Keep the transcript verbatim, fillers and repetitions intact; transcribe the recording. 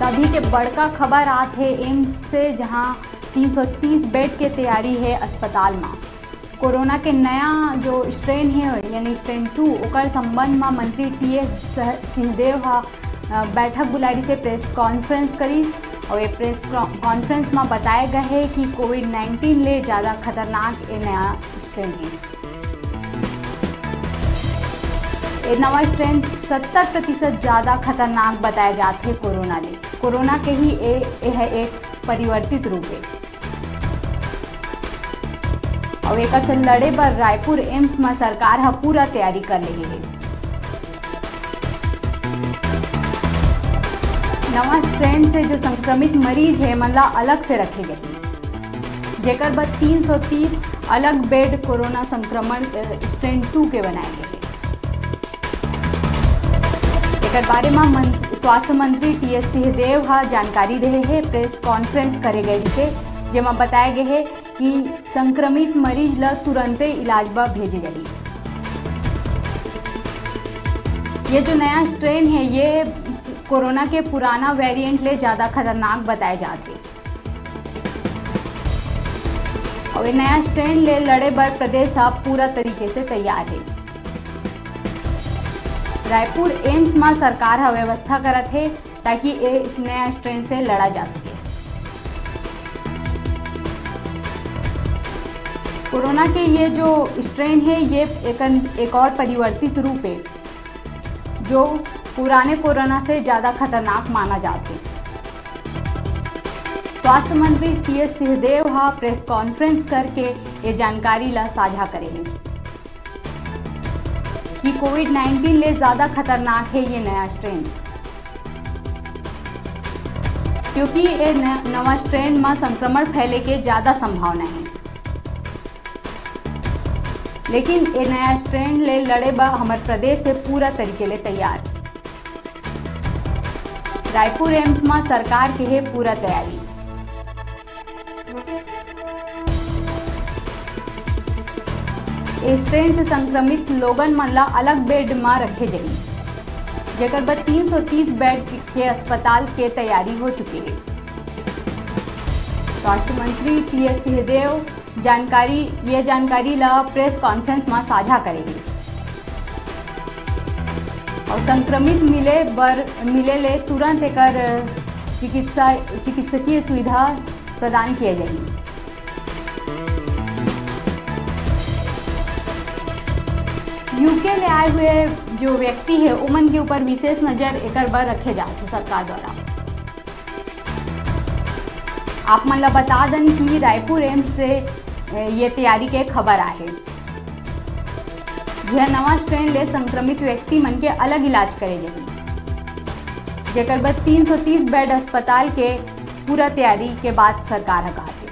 अभी के बड़का खबर आत हे एम्स से, जहां तीन सौ तीस बेड के तैयारी हे अस्पताल म। कोरोना के नया जो स्ट्रेन हे, यानी स्ट्रेन टू, ओकर संबंध म मंत्री टीएस सह-, सिंहदेव ह, अ, बैठक बुलाए रिहिसे, प्रेस कॉन्फ्रेंस करिस। और ये प्रेस कॉ-, कॉन्फ्रेंस म बताए गए हे कि कोविड नाइनटीन ले ज्यादा खतरनाक ये नया स्ट्रेन हे। ये नवा स्ट्रेन सत्तर प्रतिशत ज्यादा खतरनाक बताए जात हे कोरोना ले। कोरोना के ही ए, ए ह एक परिवर्तित रूप हे। अउ एकर से लड़े बर रायपुर एम्स म सरकार ह पूरा तैयारी कर लेहे हे। नवा स्ट्रेन से जो संक्रमित मरीज हे, मन ला अलग से रखे जाही, जेकर बर तीन सौ तीस अलग बेड कोरोना संक्रमण, अ, स्ट्रेन टू के बनाए गए हे। एकर बारे म मन-, स्वास्थ्य मंत्री टीएस सिंहदेव ह जानकारी देहे हे। प्रेस कॉन्फ्रेंस करे गए रिहिसे, जेमा बताए गए हे कि संक्रमित मरीज ल तुरंते इलाज बर भेजे जाही। ये जो नया स्ट्रेन हे, ये कोरोना के पुराना वेरिएंट ले ज्यादा खतरनाक बताए जात हे। अउ ये नया स्ट्रेन ले लड़े बर प्रदेश ह पूरा तरीके से तैयार हे। रायपुर एम्स म सरकार ह व्यवस्था करत हे, ताकि ए नया स्ट्रेन से लड़ा जा सके। कोरोना के ये जो स्ट्रेन हे, ये एक, एक और परिवर्तित रूप हे, जो पुराने कोरोना से ज्यादा खतरनाक माना जात हे। स्वास्थ्य मंत्री टीएस सिंहदेव ह प्रेस कॉन्फ्रेंस करके ये जानकारी ला साझा करे हे कि कोविड नाइनटीन ले ज्यादा खतरनाक हे ये नया स्ट्रेन, क्योंकि ये न-, नवा स्ट्रेन म संक्रमण फैले के ज्यादा संभावना हे। लेकिन ये नया स्ट्रेन ले लड़े बर हमर प्रदेश हे पूरा तरीके ले तैयार। रायपुर एम्स म सरकार के हे पूरा तैयारी। ए स्ट्रेन से संक्रमित लोगन मन ला अलग बेड म रखे जाही, जेकर बर तीन सौ तीस बेड के अस्पताल के तैयारी हो चुके हे। स्वास्थ्य मंत्री टीएस सिंहदेव जानकारी, ये जानकारी ला प्रेस कॉन्फ्रेंस म साझा करे हे। अउ संक्रमित मिले बर, मिले ले तुरंत एकर चिकित्सा, चिकित्सकीय सुविधा प्रदान किए जाही। यूके ले आए हुए जो व्यक्ति हे, ओमन के ऊपर विशेष नजर एकर बर रखे जात हे सरकार द्वारा। आप मन ला बता दन कि रायपुर एम्स से, ए, ये तैयारी के खबर आहे, जिहां नवा स्ट्रेन ले संक्रमित व्यक्ति मन के अलग इलाज करे जाही, जेकर बर तीन सौ तीस बेड अस्पताल के पूरा तैयारी के बात सरकार ह कहा थे।